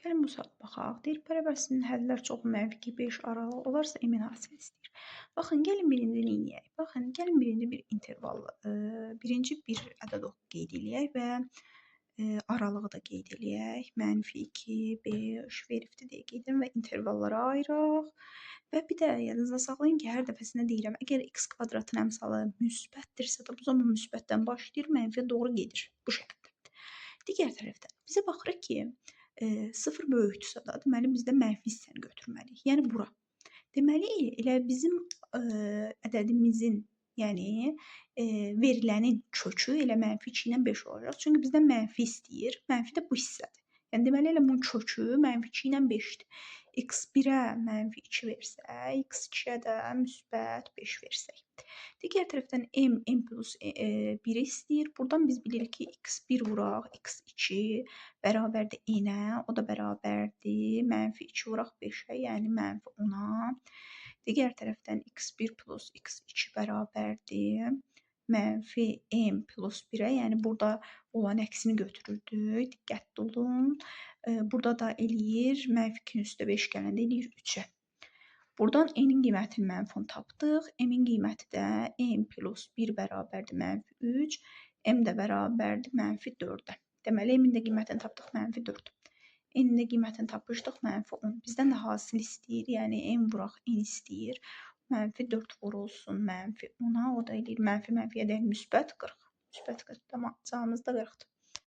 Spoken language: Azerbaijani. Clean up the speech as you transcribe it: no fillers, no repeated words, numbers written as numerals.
Gəlin bu suala baxaq. Deyir, bərabər hədlər çoxu mənfi 2, 5 aralığı olarsa m-in hasil istəyir. Baxın, gəlin birinci eləyək. Baxın, gəlin birinci bir interval, birinci bir ədəd qeyd eləyək və aralığı da qeyd eləyək. Mənfi 2, 5 verifti deyə qeyd edirəm və intervallara ayıraq. Və bir də yadınızda saxlayın ki, hər dəfəsində deyirəm, əgər x kvadratın əmsalı müsbətdirsə də bu zaman müsbətdən başlayır, mənfiyə doğru gedir. Bu şəkildə. Digər tərəfdən bizə baxırıq ki, 0 böyükdürsə də, deməli bizdə mənfi hissəni götürməliyik. Yəni bura. Deməli, elə bizim ədədimizin, yəni verilənin kökü elə mənfi 2 ilə 5 olacaq. Çünki bizdən mənfi istəyir. Mənfi də bu hissədir. Yəni deməli elə bunun kökü mənfi 2 ilə 5-dir. X1-ə mənfi 2 versək, x2-yə də müsbət 5 versək. Digər tərəfdən m, m plus 1-i istəyir. Buradan biz bilirik ki, x1 vuraq, x2 bərabərdir n-ə, o da bərabərdir mənfi 2 vuraq 5-ə, yəni mənfi 10-a. Digər tərəfdən x1 plus x2 bərabərdir mənfi m plus 1-ə, yəni burada olan əksini götürürdük. Diqqətli olun. Burada da eləyir, mənfi 2-nin üstə 5 gələndə eləyir 3-ə. Buradan n-in qiymətini mənfi 10 tapdıq. M-in qiyməti də m plus 1 bərabərdir mənfi 3, m də bərabərdir mənfi 4-ə. Deməli, m-in də qiymətini tapdıq mənfi 4. N-in də qiymətini tapmışdıq mənfi 10. Bizdən də hasil istəyir, yəni m vuraq n istəyir. Mənfi 4 vurulsun mənfi 10-a, o da eləyir mənfi mənfiyə dəyər müsbət 40. Müsbət 40, tamam, cavabımız da 40-dır.